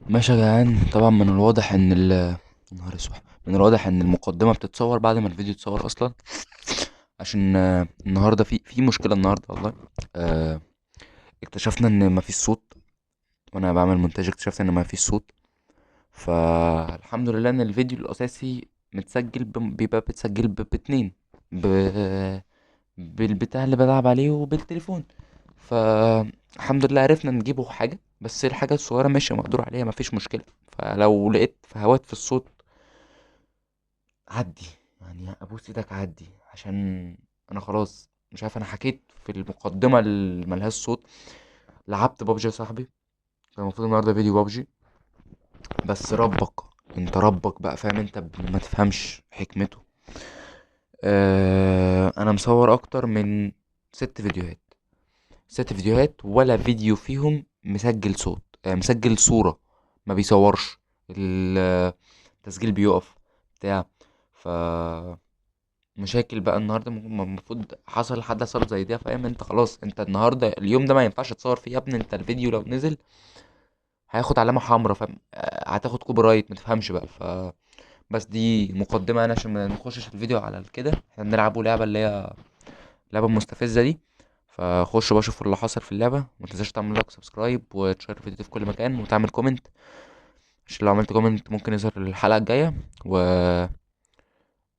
ماشي يا جدعان. طبعا من الواضح ان ال نهار اسود، من الواضح ان المقدمة بتتصور بعد ما الفيديو اتصور اصلا، عشان النهارده في مشكلة النهارده والله. اكتشفنا ان مفيش صوت، وانا بعمل مونتاج اكتشفت ان مفيش صوت. فالحمد لله ان الفيديو الاساسي متسجل بيبقى بتسجل باتنين، بالبتاع اللي بلعب عليه وبالتليفون. فالحمد لله عرفنا نجيبه حاجة، بس الحاجة الصغيرة ماشية مقدور عليها مفيش مشكلة. فلو لقيت فهوات في الصوت عدي، ابوس ايدك عدي، عشان انا خلاص مش عارف. انا حكيت في المقدمة اللي ملهاش صوت. لعبت بابجي يا صاحبي، كان المفروض النهارده فيديو بابجي، بس ربك انت ربك بقى فاهم، انت ما تفهمش حكمته. انا مصور اكتر من 6 فيديوهات، 6 فيديوهات ولا فيديو فيهم مسجل صوت، مسجل صورة، ما بيصورش، التسجيل بيقف بتاع. ف مشاكل بقى النهارده. المفروض حصل حد حصل زي ده فاهم انت، خلاص انت النهارده اليوم ده ما ينفعش تصور فيه يا ابني. انت الفيديو لو نزل هياخد علامة حمراء فاهم، هتاخد copyright ما تفهمش بقى. ف بس دي مقدمة يعني عشان ما نخشش الفيديو على كده. احنا بنلعبوا لعبة اللي هي اللعبة المستفزة دي، فخشوا بقى شوفوا اللي حصل في اللعبة. ما تنساش تعمل like subscribe وتشير الفيديو في كل مكان وتعمل comment، عشان لو عملت comment ممكن يظهر الحلقة الجاية،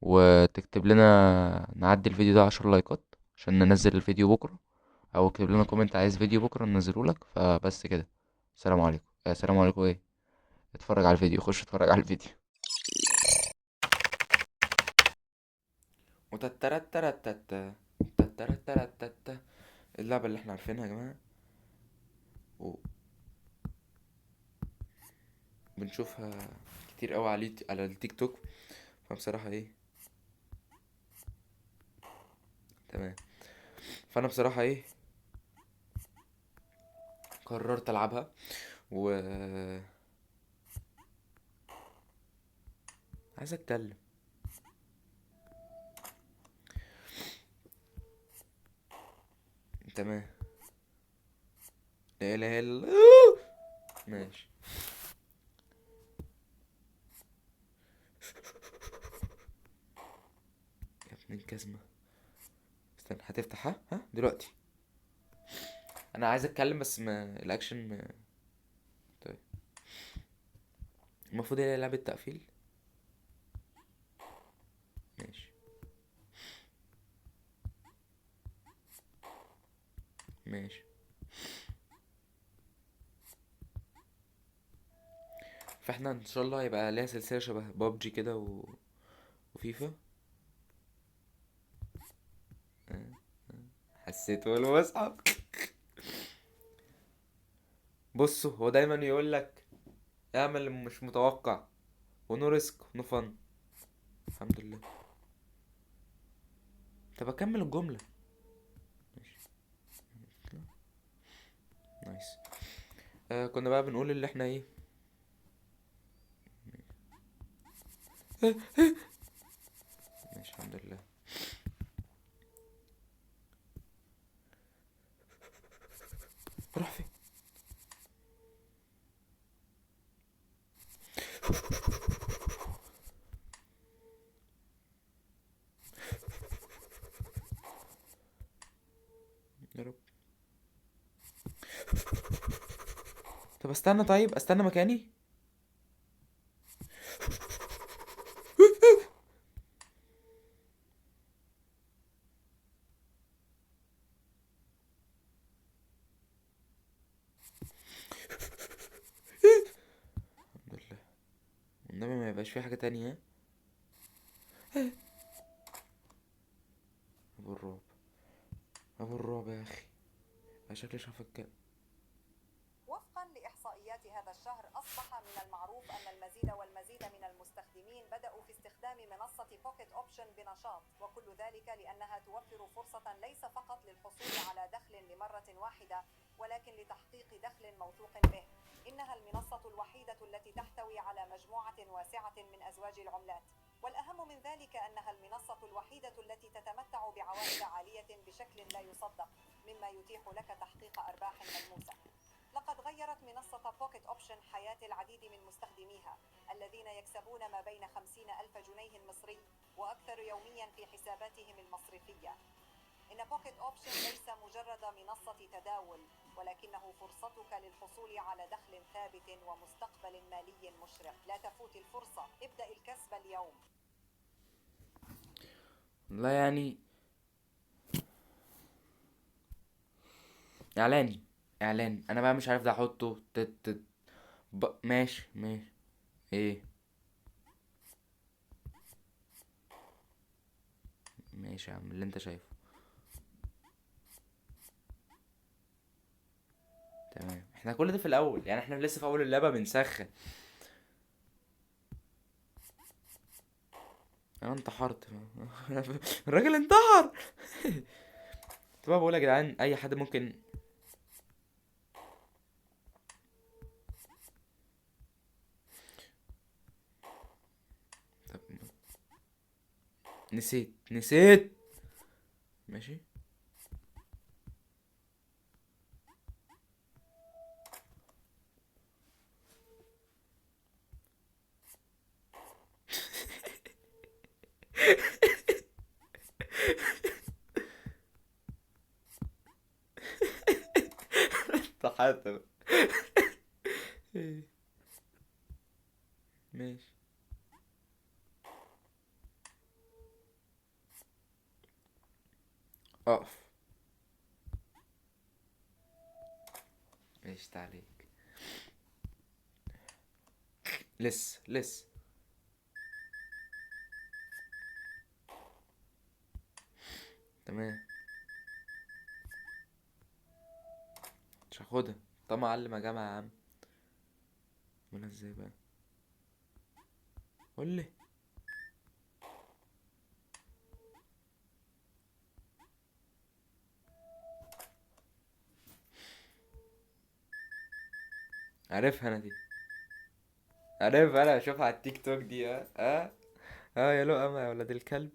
وتكتب لنا نعدي الفيديو ده 10 لايكات عشان ننزل الفيديو بكرة، او اكتب لنا comment عايز فيديو بكرة ننزله لك. فبس كده، السلام عليكم. السلام عليكم. ايه، اتفرج على الفيديو، خش اتفرج على الفيديو. وتترترتت تترترتت، اللعبة اللي احنا عارفينها يا جماعة و بنشوفها كتير قوي على التيك توك. فبصراحة ايه، تمام. فانا بصراحة ايه قررت العبها، و عايز اتكلم. تمام. لا اله الا الله. ماشي. يا ابن الجزمة، استنى هتفتح. ها دلوقتي انا عايز اتكلم بس ما الاكشن ما... طيب المفروض هي لعبة تقفيل. ماشي ماشي. فاحنا ان شاء الله هيبقى ليها سلسلة شبه بابجي كده وفيفا. حسيت والمصحف. بصوا هو دايما يقول لك اعمل اللي مش متوقع، و no risk no fun. الحمد لله. طب اكمل الجملة. ماشي nice. كنا بقى بنقول اللي احنا ايه. ماشي الحمد لله. روح فين؟ يا رب. طب استنى، طيب استنى مكاني. الحمد لله. والنبي ما يبقاش في حاجة تانية. ابو الرعب، ابو الرعب يا اخي. انا شكلي مش عارف اتكلم. وفقا لإحصائيات هذا الشهر أصبح من المعروف أن المزيد والمزيد من المستخدمين بدأوا في استخدام منصة بوكيت أوبشن بنشاط، وكل ذلك لأنها توفر فرصة ليس فقط للحصول على دخل لمرة واحدة، ولكن لتحقيق دخل موثوق به. إنها المنصة الوحيدة التي تحتوي على مجموعة واسعة من أزواج العملات، والأهم من ذلك أنها المنصة الوحيدة التي تتمتع بعوائد عالية بشكل لا يصدق، مما يتيح لك تحقيق أرباح ملموسة. لقد غيرت منصة بوكيت أوبشن حياة العديد من مستخدميها الذين يكسبون ما بين 50,000 جنيه مصري وأكثر يوميا في حساباتهم المصرفية. إن بوكيت أوبشن ليس مجرد منصة تداول، ولكنه فرصتك للحصول على دخل ثابت ومستقبل مالي مشرق. لا تفوت الفرصة، ابدأ الكسب اليوم. والله يعني اعلان اعلان، انا بقى مش عارف ده احطه ماشي ماشي. ايه ماشي يا عم اللي انت شايفه. تمام، احنا كل ده في الاول، يعني احنا لسه في اول اللعبة بنسخن. انا انتحرت. الراجل انتحر. طب بقول يا جدعان اي حد ممكن. طب نسيت. ماشي. انتحرت بقى. ماشي. اقف. ماشي عليك. لسه. تمام، مش هاخدها. طب معلم يا جماعة يا عم، عملها ازاي بقى؟ قول لي. عارفها انا دي، عارفها انا، اشوفها على التيك توك دي. يا لقمة يا ولاد الكلب.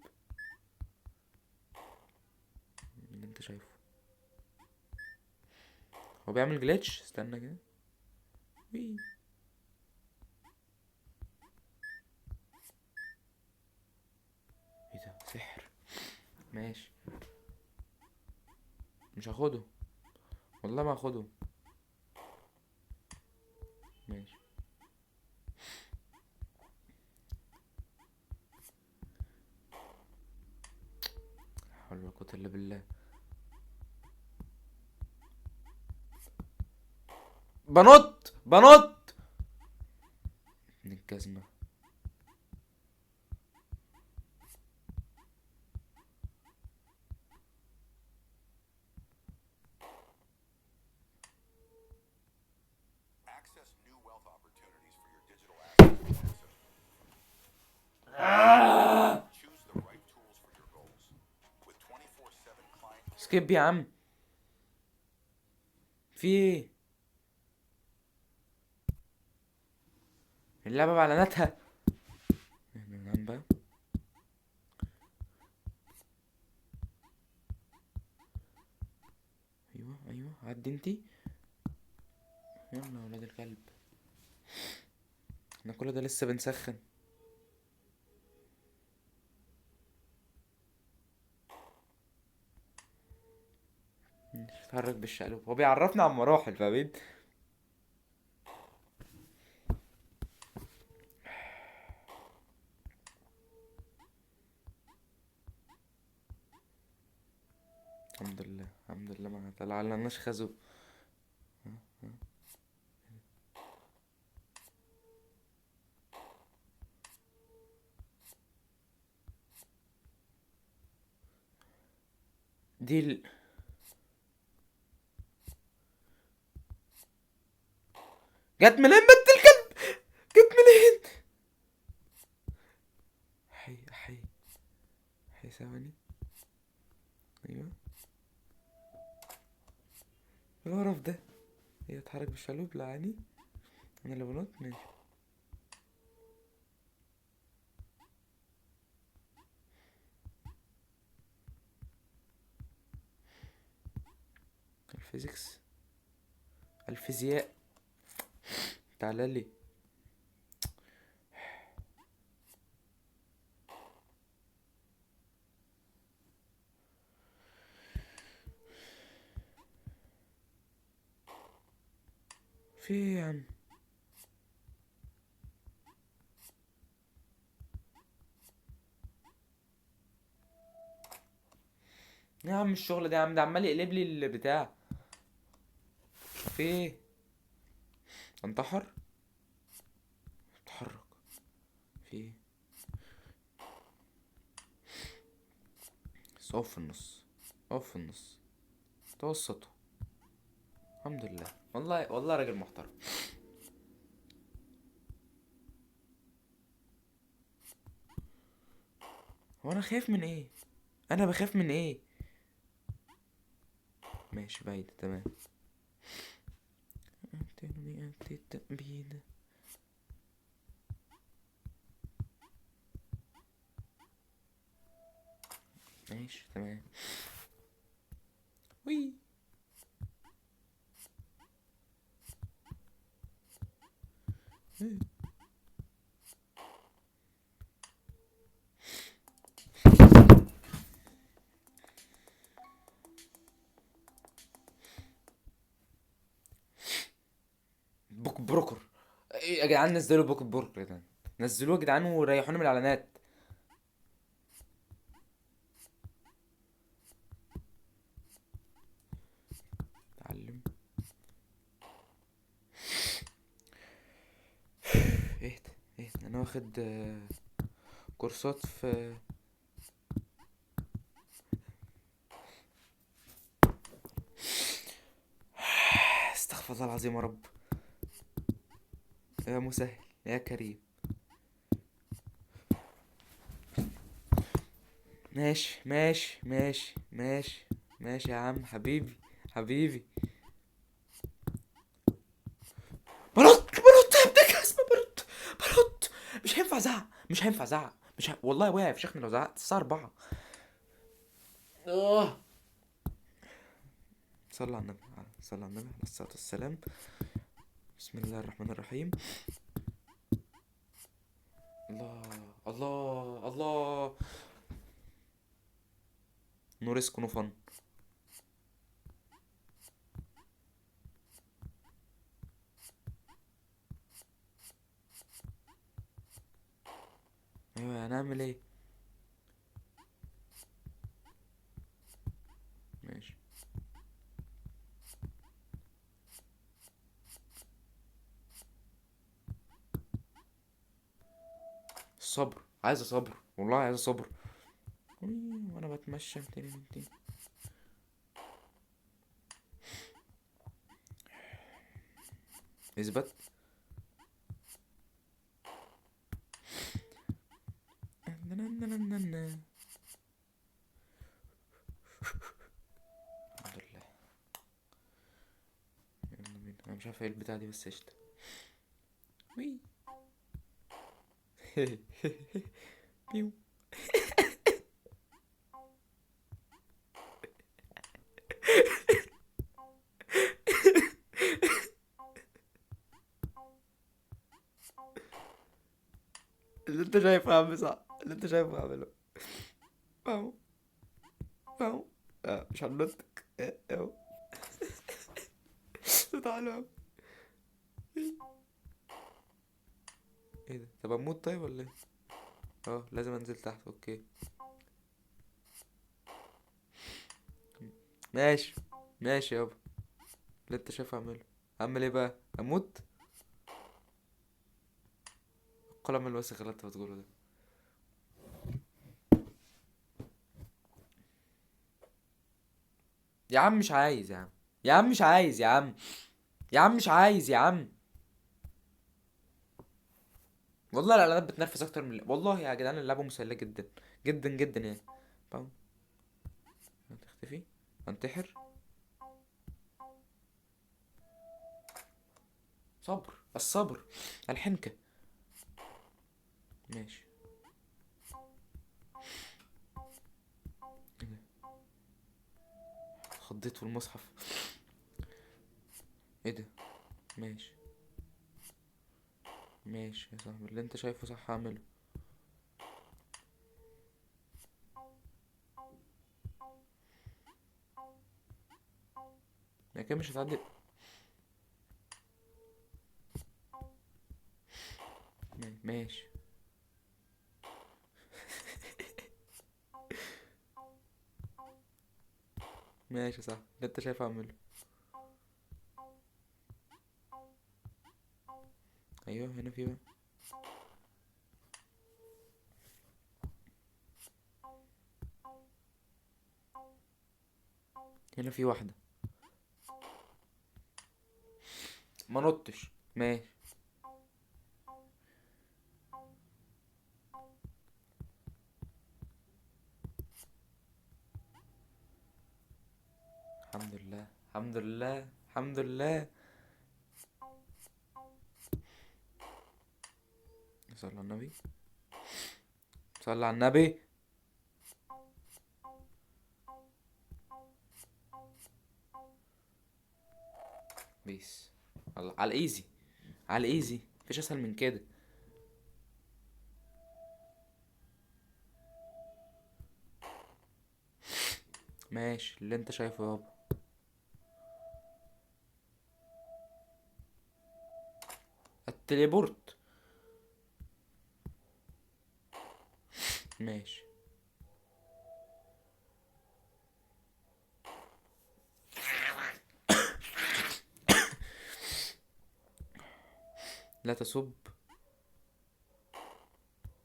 اللي انت شايفه هو بيعمل جليتش. استنى كده. وي. ايه ده؟ سحر. ماشي، مش هاخده والله، ما هاخده. ماشي. لا حول ولا قوة الا بالله. بنط من الجزمة. Access new wealth opportunities for your digital assets with Nexo. Choose the right tools for your goals. With 24/7 client care. سكيب يا عم. في ايه؟ اللعبة باعلاناتها. نعم بقى. ايوه عدي انتي. يلا يا ولاد الكلب، احنا كل ده لسه بنسخن. اتحرك بالشقلوب، هو بيعرفنا على المراحل فاهمين. الحمد لله الحمد لله ما طلعناش خازوق. دي جت منين بنت الكلب؟ جت منين؟ حي حي حي، ثواني. ايوه، ايه القرف ده؟ هي اتحرك بالشالوب؟ لا عادي، انا اللي بنط. ماشي. ال physics الفيزياء. تعالى لي. في ايه يا عم؟ يا عم الشغل ده يا عم، ده عمال يقلب لي البتاع. في ايه؟ انتحر؟ اتحرك. في ايه؟ بس اقف في النص، اقف في النص، توسطوا. الحمد لله، والله والله راجل محترم. هو انا خايف من ايه؟ انا بخاف من ايه؟ ماشي بعيد، تمام. ماشي تمام. وي Pocket Broker. ايه يا جدعان، نزلوا Pocket Broker يا جدعان، نزلوه يا جدعان وريحونا من الاعلانات. اتعلم. اهدى اهدى، انا واخد كورسات في استغفر الله العظيم يا رب، يا مسهل يا كريم. ماشي ماشي ماشي ماشي ماشي يا عم، حبيبي حبيبي. بنط بنط يا ابن الجزمة، بنط بنط. مش هينفع ازعق، مش هينفع ازعق، مش والله وقع في شخني لو زعقت. الساعة 4. صلى على النبي، صلى على النبي عليه الصلاة والسلام. بسم الله الرحمن الرحيم. الله الله الله. no risk no fun. ايوه هنعمل ايه؟ ماشي. الصبر، عايز صبر والله، عايز صبر. وانا بتمشى تاني تاني. اثبت. الحمد لله. يلا بينا. انا مش عارف ايه البتاع دي بس قشطة. وي. بيو. اللي انت شايفه يا عم صح، اللي انت شايفه اعمله. باو باو. مش هنطق. اهو. تعالوا يا عم. ايه ده؟ طب اموت طيب ولا ايه؟ لازم انزل تحت. okay ماشي ماشي يابا، اللي انت شايفه اعمله. اعمل ايه بقى؟ اموت؟ القلم الوسخ اللي انت بتقوله ده. يا عم مش عايز يا عم، يا عم مش عايز يا عم، يا عم مش عايز يا عم. والله الاعلانات بتنرفز اكتر من والله يا جدعان اللعبه مسليه جدا جدا جدا يعني. باو. هتختفي؟ انتحر؟ صبر، الصبر، الحنكه. ماشي. خضيت في المصحف. ايه ده؟ ماشي ماشي يا صاحبي، اللي انت شايفه صح اعمله. يعني كده مش هتعدي. ماشي. ماشي صح، اللي انت شايفه اعمله. ايوه هنا في بقى. هنا في واحدة. ما نطش. ماشي. الحمد لله الحمد لله الحمد لله. صلى على النبي صلى على النبي. peace. الله على ال easy، على ال easy، مفيش اسهل من كده. ماشي اللي انت شايفه يابا. ال teleport. ماشي. لا تسب.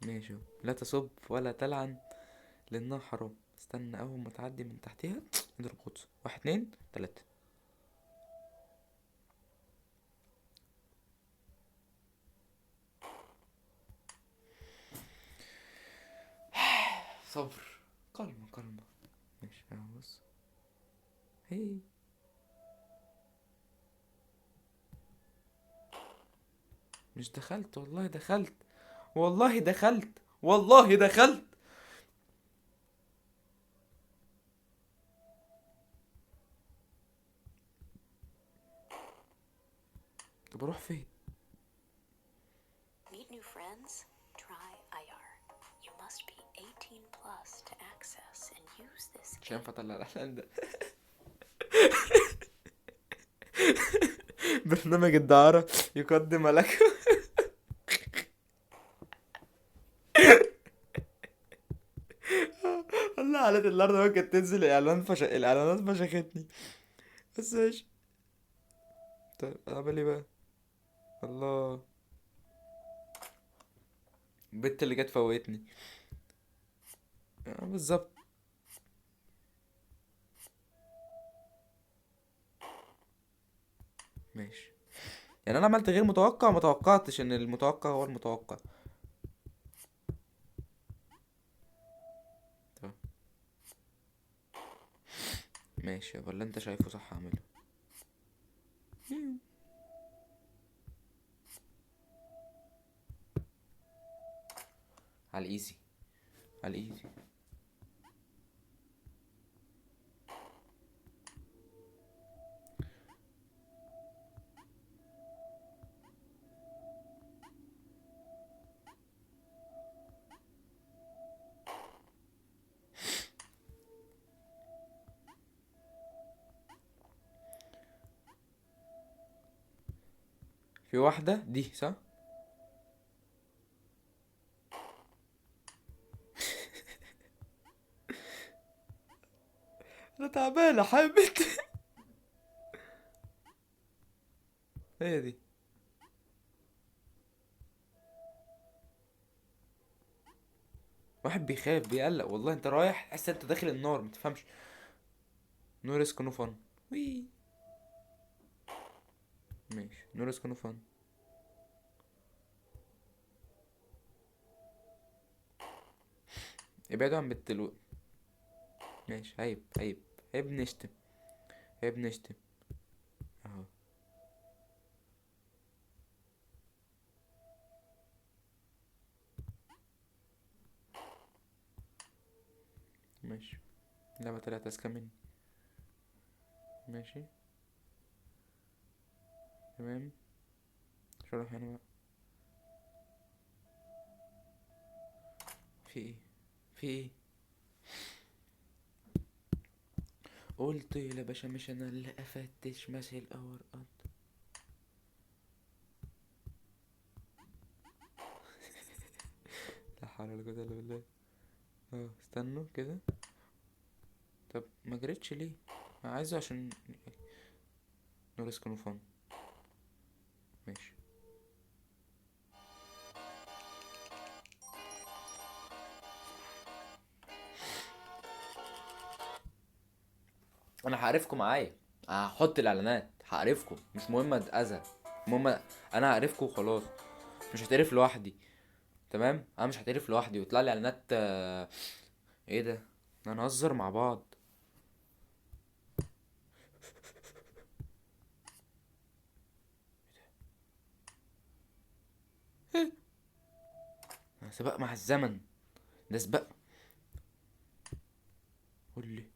ماشي، لا تسب ولا تلعن لانها حرام. استنى اول ما تعدي من تحتها اضرب غطس. 1 2 3. صبر، كلمة كلمة. ماشي اهو بص. هي مش دخلت والله، دخلت والله، دخلت والله، دخلت. طب اروح فين؟ Need new friends? Try IR. You must be 18 plus to access and use this. مش هينفع اطلع الاعلان ده. برنامج الدعارة يقدم لك. والله على الارض ممكن تنزل اعلان الاعلانات فشختني. بس ماشي. طيب اعمل ايه بقى؟ الله، البت اللي جت فوتني. بالظبط. ماشي، يعني انا عملت غير متوقع، ما توقعتش ان المتوقع هو المتوقع. طيب ماشي يابا، اللي انت شايفه صح اعمله. على ال easy، على ال easy. في واحدة دي صح؟ انا تعبان يا حامد. هي دي. واحد بيخاف بيقلق والله. انت رايح تحس انت داخل النار، ما تفهمش. no risk no fun. وي ماشي، no risk no fun. ابعدوا عن بنت. ماشي، عيب عيب عيب نشتم، عيب نشتم اهو. ماشي، اللعبة طلعت اذكى مني. ماشي تمام، مش هروح هنا بقى. في ايه؟ في ايه؟ قلت يا باشا مش انا اللي افتش ماشي الاورقات. لا حول ولا قوة الا بالله. استنوا كده. طب ما جريتش ليه؟ انا عايزه عشان no risk no fun. ماشي. انا هعرفكم معايا، هحط الاعلانات، هعرفكم، مش مهم اتاذى، المهم انا هعرفكم وخلاص، مش هتعرف لوحدي. تمام، انا مش هتعرف لوحدي ويطلع لي اعلانات. ايه ده؟ احنا هنهزر مع بعض. ده سباق مع الزمن، ده سباق. قول لي.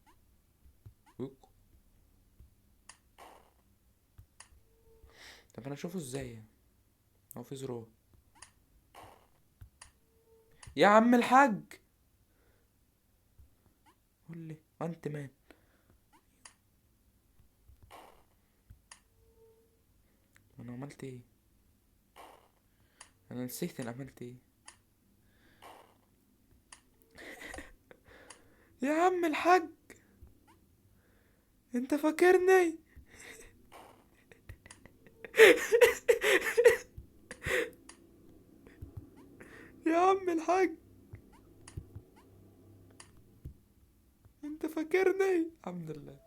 طب انا اشوفه ازاي يعني؟ هو في زرار يا عم الحاج. قول لي انت مان. انا عملت ايه؟ انا نسيت انا عملت ايه. يا عم الحاج انت فاكرني؟ يا عم الحاج انت فاكرني؟ الحمد لله،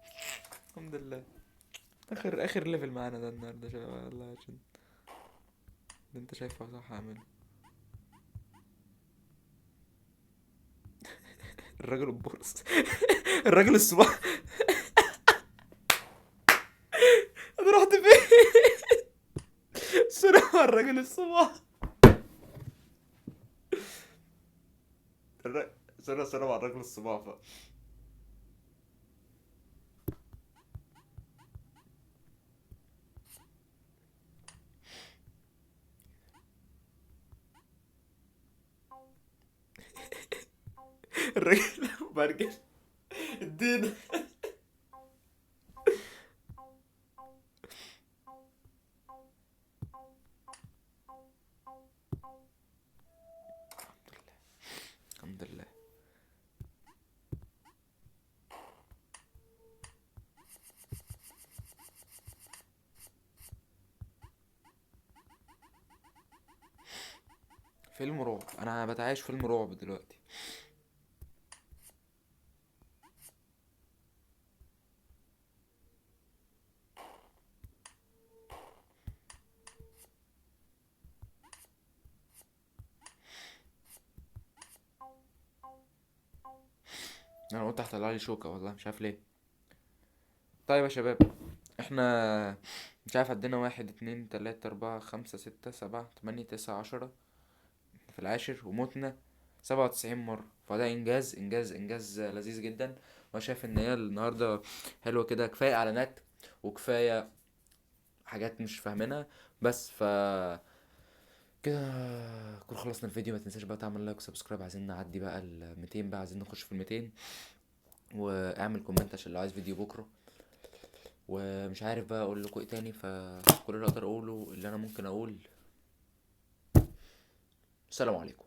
الحمد لله. اخر level معانا ده النهارده يا شباب، والله عشان اللي انت شايفه صح هعمله. الراجل البورص. الراجل الصباح. انا رحت فين؟ سوري، الراجل الصباح. سوري، سوري مع الراجل الصباح بقى. الراجل برجر ادينا. الحمد لله. فيلم رعب، انا بتعايش فيلم رعب دلوقتي. انا قلت هطلع لي شوكة والله مش عارف ليه. طيب يا شباب، احنا مش عارف عندنا 1 2 3 4 5 6 7 8 9 10 في العاشر، وموتنا 97 مرة، فده انجاز، انجاز، انجاز لذيذ جدا. وانا شايف ان هي النهاردة حلوة كده، كفاية اعلانات وكفاية حاجات مش فاهمينها بس. ف كده نكون خلصنا الفيديو. ما تنساش بقى تعمل like و subscribe، عايزين نعدي بقى ال 200 بقى، عايزين نخش في ال 200. واعمل comment عشان لو عايز فيديو بكره. ومش عارف بقى اقول لكم ايه تاني، فكل اللي اقدر اقوله اللي انا ممكن اقول السلام عليكم.